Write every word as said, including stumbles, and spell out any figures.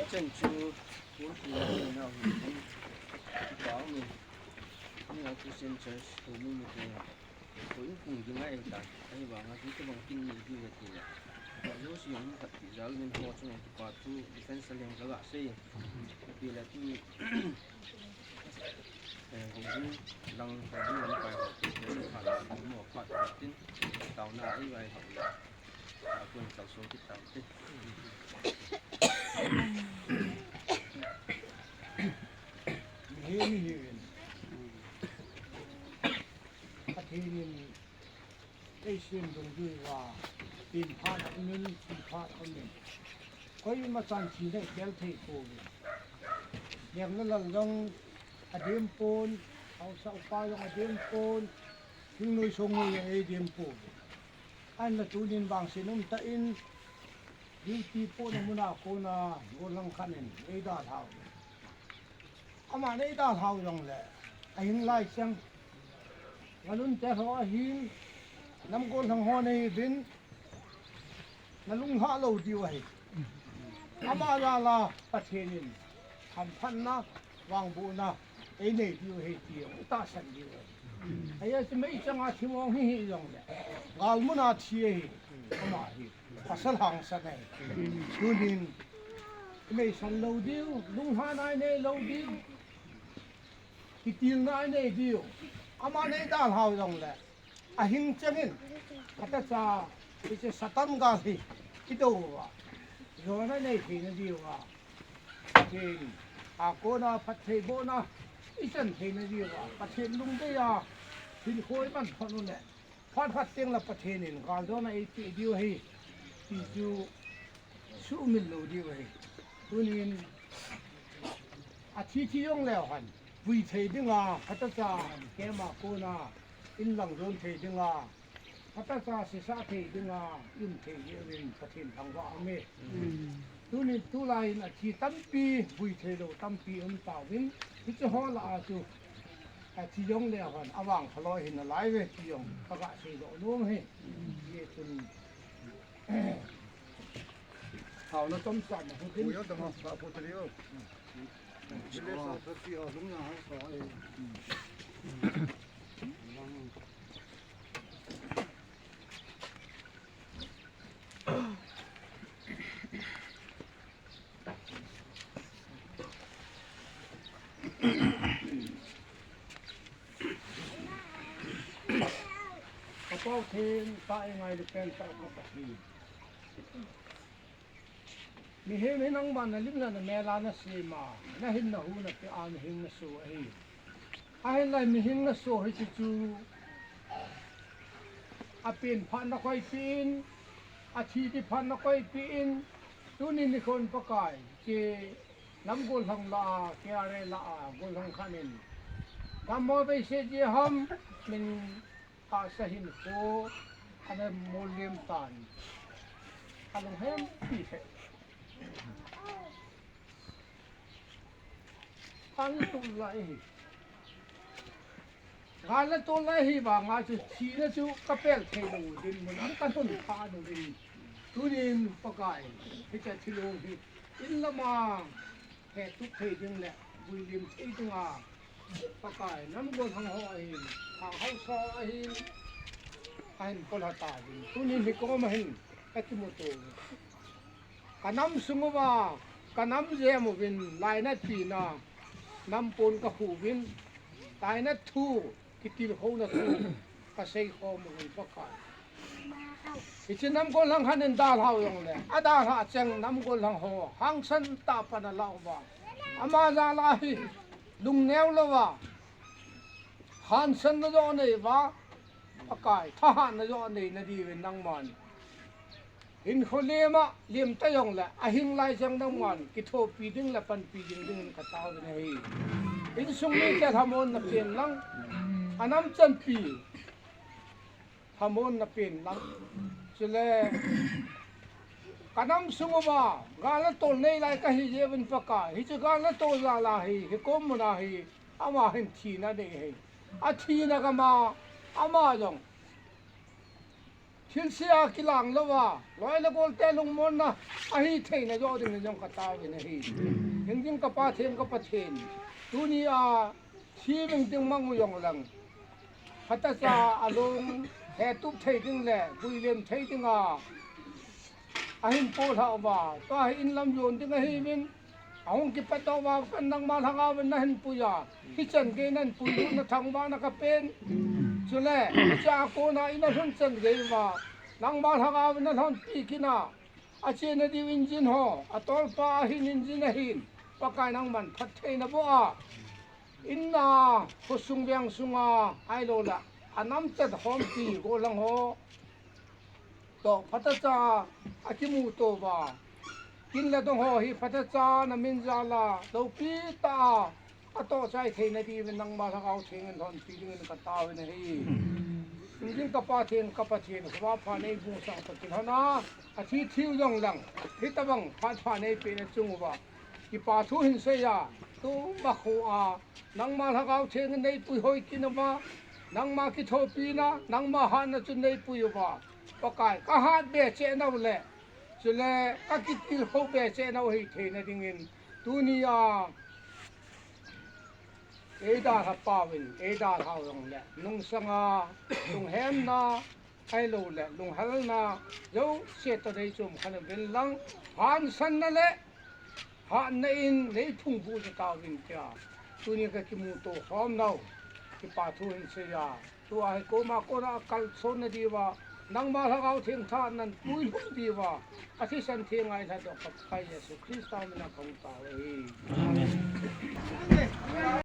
Chen chu, kun tu na na hu, pa mi, ni a Christian Church, tu mi mi te, tu in kung ding a en ta, ai ba nga tu te bang kin ni di le ti le. Ba jo si yong khat ti jal min ho chung en tu pa tu defense leng ka ga sei. Ti le tu, eh, ho ding lang, ho ding lang kai ho ti le, pa la mo pa tin, tau na ai ba ho. Akun kalson kit tau te. Mihem ihiuvin. Pathen in eisem dungjui uva, tin phat a um in, tin phat a um in. Koima chan thina itel thei pouve. Lem le lal jong adem pon, haosa upa jong adem pon, thingnoi songnoi jong eidem pouve. Ahinla tunin vangset umtah in, duty pohna muna kona, golhang khat in eidalhau. Aman eidalhau jongle, ahing lai cheng. Ngalun te ho ahin, nam golhang ho nahiuvin, nalunglhah lou diu ahi. Ama jal a Pathen in hamphatna, vangbohna einei diu ahi ti jong itahsan diu ahi. Ajeh chu meichang a thi mong hi hijongle, galmun a thi ahi, ama hi. Pasal hangsan ahi. Tunin, imeisan lou diu, lunglhahna inei lou diu, kitilna inei diu. Aman eidalhau jongle, ahing chengin, katacha, hiche Satan gal hi, idou uva, jona nei theina diuva, Pathen a kona phattheibohna ichan theina diuva, Pathen lungdei a hinkho iman phot u le, phat phat teng le Pathen in galjona eipeh diu ahi, ti chu sumil lou diu ahi. Tunin athi thi jongleu hen, vui thei dinga, katacha, kema kona, inlang jon thei dinga, katacha sesah thei dinga, i um thei diuvin Pathen thangvah aume. Tunin tulai in athi tampi, vui theilou tampi um tauvin, hiche ho lah a chu, athi jongleu hen, avangphalou hi nalaiuve ti jong kaga seidoh nom ahi. Hijeh chun, thaona chomcha na hu tin. Ka Pau Theng, ka Engailu pen tah ka Pathen. Mihem hi nangman nalim le namel a nasem a, nahin nahu napeh a mihing naso ahi. Ahinla mihing naso hiche chu, apen phat nakoipeh in, athi ding phat nakoipeh in, tuni nikhon Pakai, hiche nam golhang lah a, K R A lah a, golhang khat in, dammo beiset jeh ham, min Tahsa hinkho ana molhem tan. Alunghempi lheh. Gal le tol lai hi. Gal le tol lai hi vanga chu thina chu kapel thei lou dinmun a kalhun pha lou ding. Tunin Pakai, hiche thilong hi in lama hetup thei ding le vuilim thei dinga Pakai, nam golhang ho ahin, thang haosa ho ahin, ahin kolha tauvin. Tunin hikom ahin kakimuto uve. Kanam sung uva, kanam jem uvin, lainat pina, nam pon kakhu uvin, lainat thu, kitilkhouna thu kaseikhom uvin Pakai. Hiche nam golhang khat in dalhau jongle, adalhah cheng nam golhang ho hangsan tah pan alah uva, ama jal a hi lungneo louva, hansanna joh anei uva, Pakai, thahatna joh aneina diuvin nangman hinkho lem a lemta jongle, ahing lai cheng nangman kithopi ding le panpi ding dingin kataovin ahi. Insung mite lhamonna pen lang, anam chanpi lhamonna pen lang. Chule kanam sung uva gal le tol nei lai kahi jeh uvin Pakai, hiche gal le tol jal a hi, hikom mun a hi, ama hin thina anei ahi. Athina gam a, ama jong Thilse a kilang louva, loi le golte lungmonna ahi theina joh dingin jong kataovin ahi. Hingjing ka Pathen, ka Pathen, tunia thi ving ding mang u jong leng, phatecha alung hetup thei ding le guilem thei dinga ahin pohlhah uva, tua hi in lam jon ding ahiuvin, ahung kipat uva, pen nangma lhagaovin nahin puiya, hichan gei nahin puilut na thangvahna kapen. Chule hichea kona in alhun chan gei uva, nangma lhagaovin nalhonpi kit a, achena diu engine ho, atolpa ahin engine ahin, Pakai nangman phattheina boh a, in a, khosung veng sunga, ahiloule anamchat hompi gollhang ho toh phatecha akimuto uva, kin le dong ho hi phatecha namin jal a loupi tah a atoh chai theina diuvin nangma Lhagao Theng in lhonpi dingin kataovin ahi. Hingjing ka Pathen, ka Pathen, khovah pha neibusah toh kilhon a, athi thiu jong leng, hitobang phat pha neipehna chung uva kipa thu hin seiya, tumakhoa nangma Lhagao Theng in neipuihoi kit uva, nangma kithopina, nangma hatna chun neipui uva, Pakai, kahat be cheh nau le, chule kakitilkhou be cheh nau ahi theina dingin, tunia eidalhah pauvin, eidalhah u jongle, nungsanga lunghemna, ahiloule lunghalna jouse toh neichom khen uvin lang, hansanna le hatna in neiphungvuh tauvin tia, tuni kakimuto khom nau kipa thu hin seiya, tua hi koima kona akalsonna diuva, nangma Lhagao Theng thahatnan puilhung diuva, athisan thenga eilhatdoh ka Pakai Jesu Christa mina kahung tao ahi. Amen.